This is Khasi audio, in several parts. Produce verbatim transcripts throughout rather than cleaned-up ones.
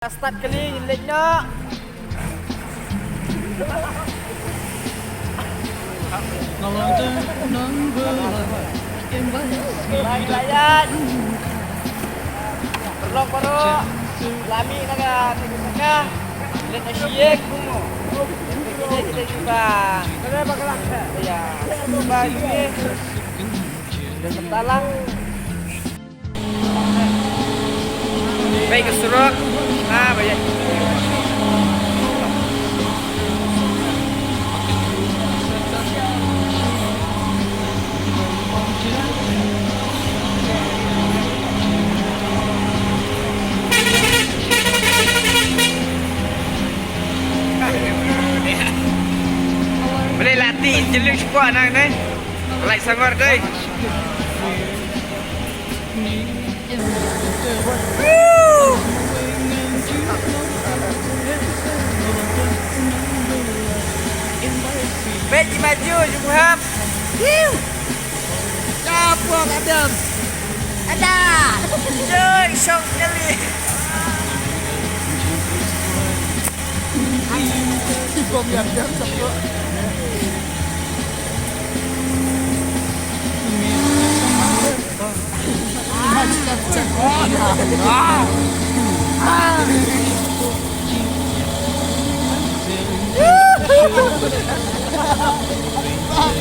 Start kali, leit noh. Layan, layan. Berlok baroh. Lami na ka, na ka. Leit na siek. Kita, kita jumpa. Ya. Jumpa sini. Dah ketalang. Baik, ke surok. Ah, baik. Boleh latih jelek squat nang ni. Like sangor deh. Peit, maju, jumham. Hiu. Capok, Adam. Ada. Joi, syok kali. Bom yang jam sepuluh.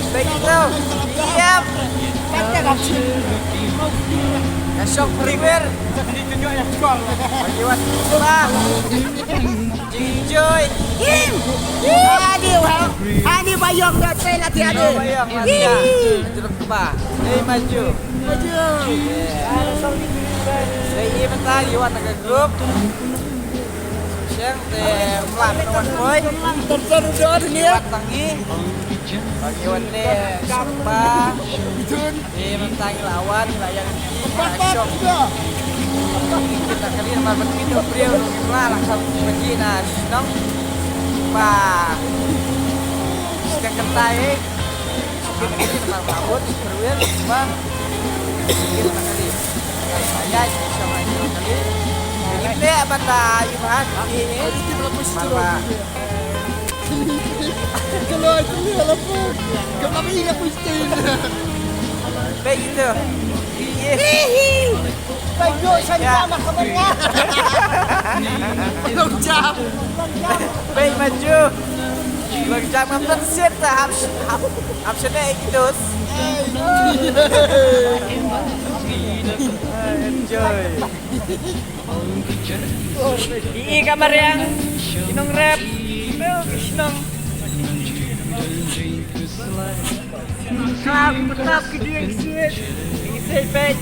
Baik, itu. Diam. Kasong primer. Bagi wan. Bah. Jingjoy. Ani, wah. Ani bayong dah, saya latihan ni. Bayong, mantap. Jeruk kebah. Hei, maju. Maju. Hei, iya, bentar, Iwan nak ke grup. Siang, teh, pelan, pelan, boy. Terus, terus, terus, ni. Iwan tangi. Bagi Iwan ni, sumpah. Di mentang lawan, layan. Kita kali, namar berhenti tu, beliau, lah, lah, sama, pergi, nah, senang. Bah. Kita kentai, eh. Kita kali, namar mabut, berwil, bah. Kita kali. Ayah, sama, kita kali. Kita, benda, Iwan, ini, namar, bah. Kalau itu ni, kalau pun, kalau ingat mesti. Baik itu. Hihi. Baik, yuk, saya sama kamarnya. Belum jam. Baik, maju. Belum jam, nonton siat, hap, hap, hap, sini, gitu. Enjoy. Ii ka mariang, ki nongrep, ki nong. Klap, klap, ki dieng siet. Ngi siet peit.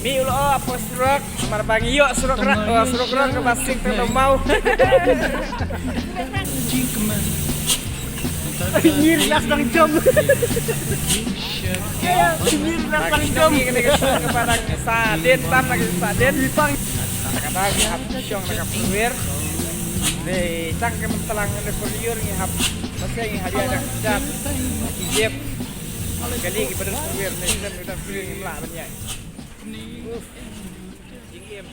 Mi u lo, apa surok, mar ba ngi ïoh surok rak, oh, surok rak ka ba sing tang dong mau. Nyir nas dang jom. Nyir nas dang jom. Kane ka shnong kaba dang sa dien, tam na ka sa dien. Kadang hap shong na ka pyrwer. Dei tang ka myntlang na pyrwer ngi hap. Masa ngi hap ïa dang jat. Jep. Kali ki badon pyrwer ne, ki badon pyrwer ngi mlah ban ïaid. Uf. Jingim.